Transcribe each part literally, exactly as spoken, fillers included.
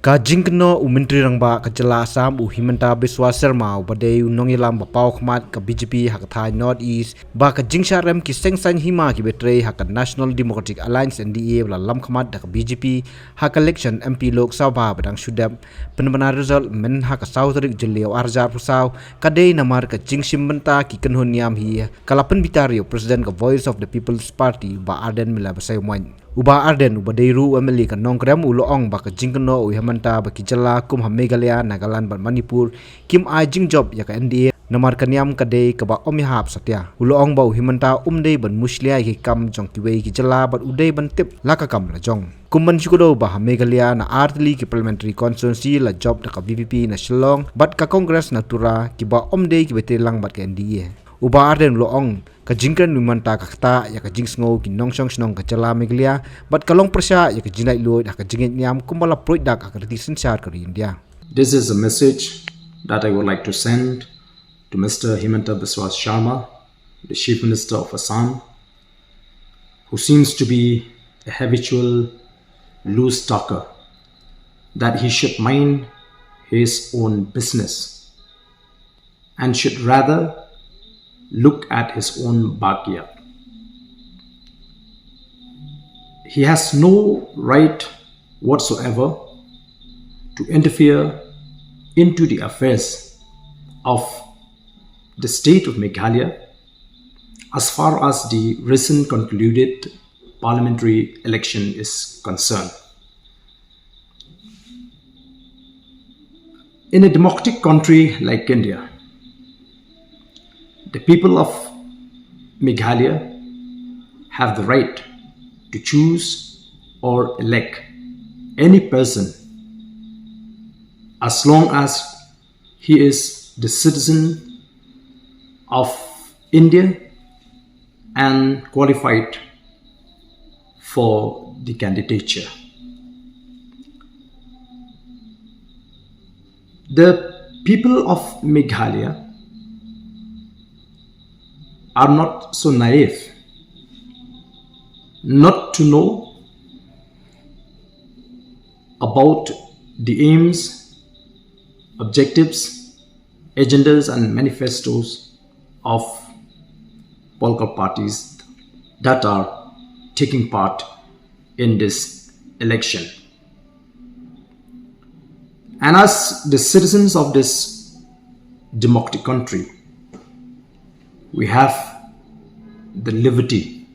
Ka jingkynnoh u Myntri Rangbah ka jylla Assam u Himanta Biswa Sarma uba dei u nongïalam ba paw khmat ka B J P ha ka thaiñ North East ba ka jingshah rem ki seng saiñ hima kiba trei ha ka National Democratic Alliance N D A ba la lam khmat da ka B J P ha ka election M P Lok Sabha ba dang shu dep pynbna result mynha ka saw tarik Jylliew ar hajar arphew saw ka dei namar ka jingshim bynta ki kynhun niam hi ka la pynbitar ïa u President ka Voice of the People's Party Bah Ardent Miller Basaiawmoit. U Bah Ardent uba dei ruh u M L A ka Nongkrem u la ong ba ka jingkynnoh u Himanta ba ki jylla kum ha Meghalaya, Nagaland bad Manipur kim ai jingjop ïa ka N D A namar ka niam ka dei kaba ym ïahap satia. U la ong ba u Himanta um dei ban mushlia ïa ki kam jong kiwei ki jylla bad u dei ban tip la ka kam la jong. Kum ban shu kdew ba ha Meghalaya na ar tylli ki parliamentary constituency la jop da ka V P P na Shillong bad ka Congress na Tura kiba ym dei kiba trei lang bad ka N D A. U Bah Ardent u la ong ka jingkren u Himanta ka ktah ïa ka jingsngew ki nongshong shnong ka jylla Meghalaya bad ka long pyrshah ïa ka jinglaitluid ha ka jingngeit niam kumba la pruid dak ha ka riti synshar ka ri India. This is a message that I would like to send to Mister Himanta Biswa Sarma, the Chief Minister of Assam, who seems to be a habitual loose talker, that he should mind his own business and should rather look at his own backyard. He has no right whatsoever to interfere into the affairs of the state of Meghalaya as far as the recent concluded parliamentary election is concerned. In a democratic country like India, the people of Meghalaya have the right to choose or elect any person as long as he is the citizen of India and qualified for the candidature. The people of Meghalaya are not so naive not to know about the aims, objectives, agendas and manifestos of political parties that are taking part in this election. And as the citizens of this democratic country, we have the liberty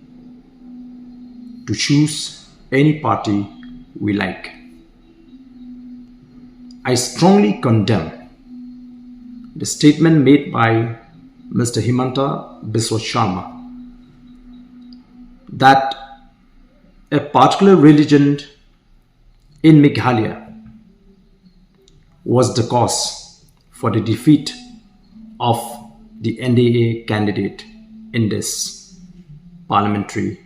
to choose any party we like. I strongly condemn the statement made by Mister Himanta Biswa Sarma that a particular religion in Meghalaya was the cause for the defeat of the N D A candidate in this parliamentary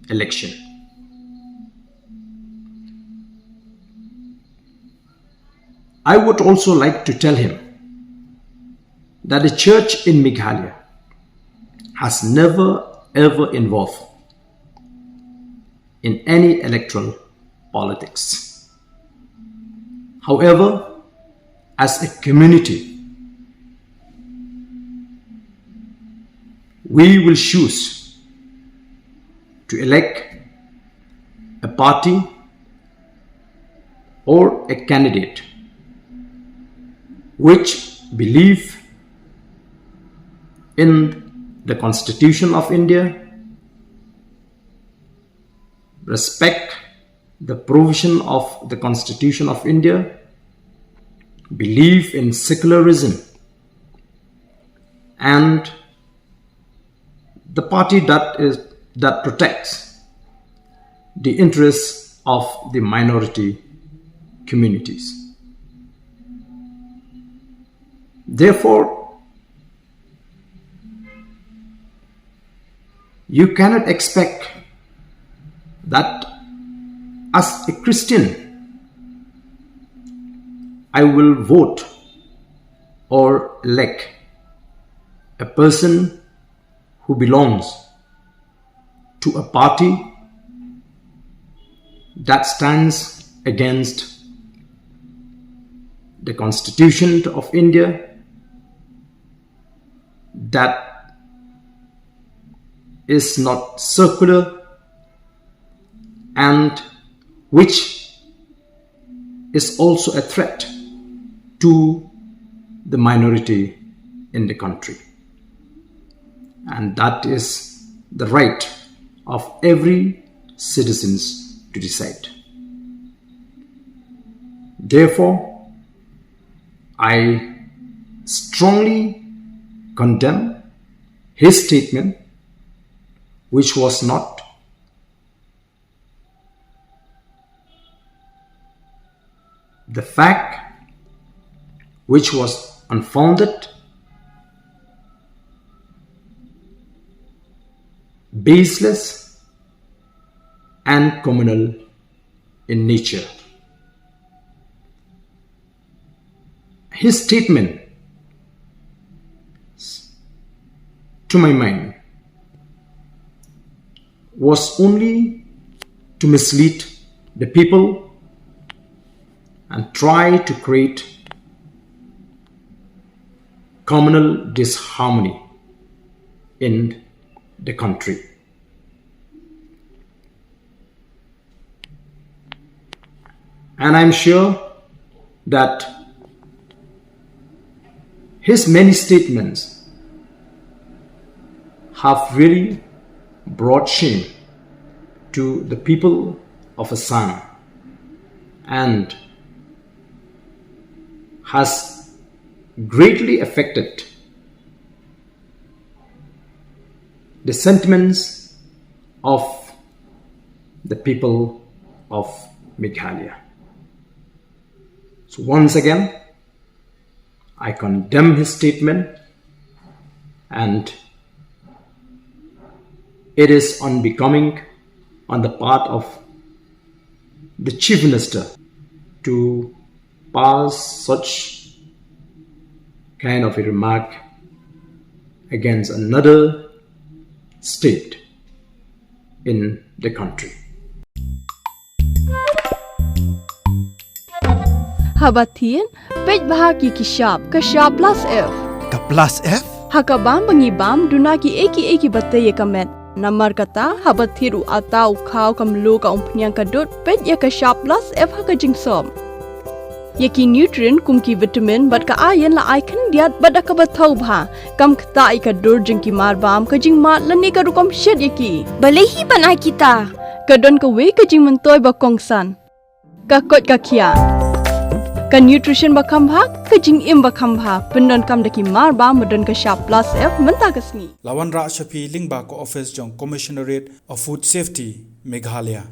election. I would also like to tell him that the church in Meghalaya has never ever involved in any electoral politics. However, as a community, we will choose to elect a party or a candidate which believe in the Constitution of India, respect the provision of the Constitution of India, believe in secularism, and the party that is, that protects the interests of the minority communities. Therefore, you cannot expect that as a Christian, I will vote or elect a person who belongs to a party that stands against the Constitution of India, that is not circular and which is also a threat to the minority in the country. And that is the right of every citizens to decide. Therefore, I strongly condemn his statement, which was not the fact, which was unfounded, baseless, and communal in nature. His statement, to my mind, was only to mislead the people and try to create communal disharmony in the country. And I'm sure that his many statements have really brought shame to the people of Assam and has greatly affected the sentiments of the people of Meghalaya. So once again, I condemn his statement, and it is unbecoming on the part of the Chief Minister to pass such kind of a remark against another state in the country. Haba thied, peit bha ki ki shap, ka shap plus F. Ka plus F? Ha ka bam ba ngi bam, duna ki ei ki ei kiba tei ïa ka met. Namar kata, haba thied u atta u khaw ka mluh ka umphniang ka dud, peit ïa ka shap plus F ha ka jingsop. Ïa ki nutrient kum ki vitamin bad ka iron la ai khyndiat bad da kaba thaw bha. Kam ktah ïa ka dur jong ki mar bam, ka jingmad lane ka rukom shet ïa ki. Balei hi ban ai kita? Ka don kawei ka jingmyntoi ba kongsan. Ka koit ka khiah. Ka nutrition ba kham bha, ka jingim ba kham bha. Pyndonkam da ki mar bam ba don ka shap plus F mynta ka sngi. La wanrah sha phi lyngba ka office jong Commissionerate of Food Safety, Meghalaya.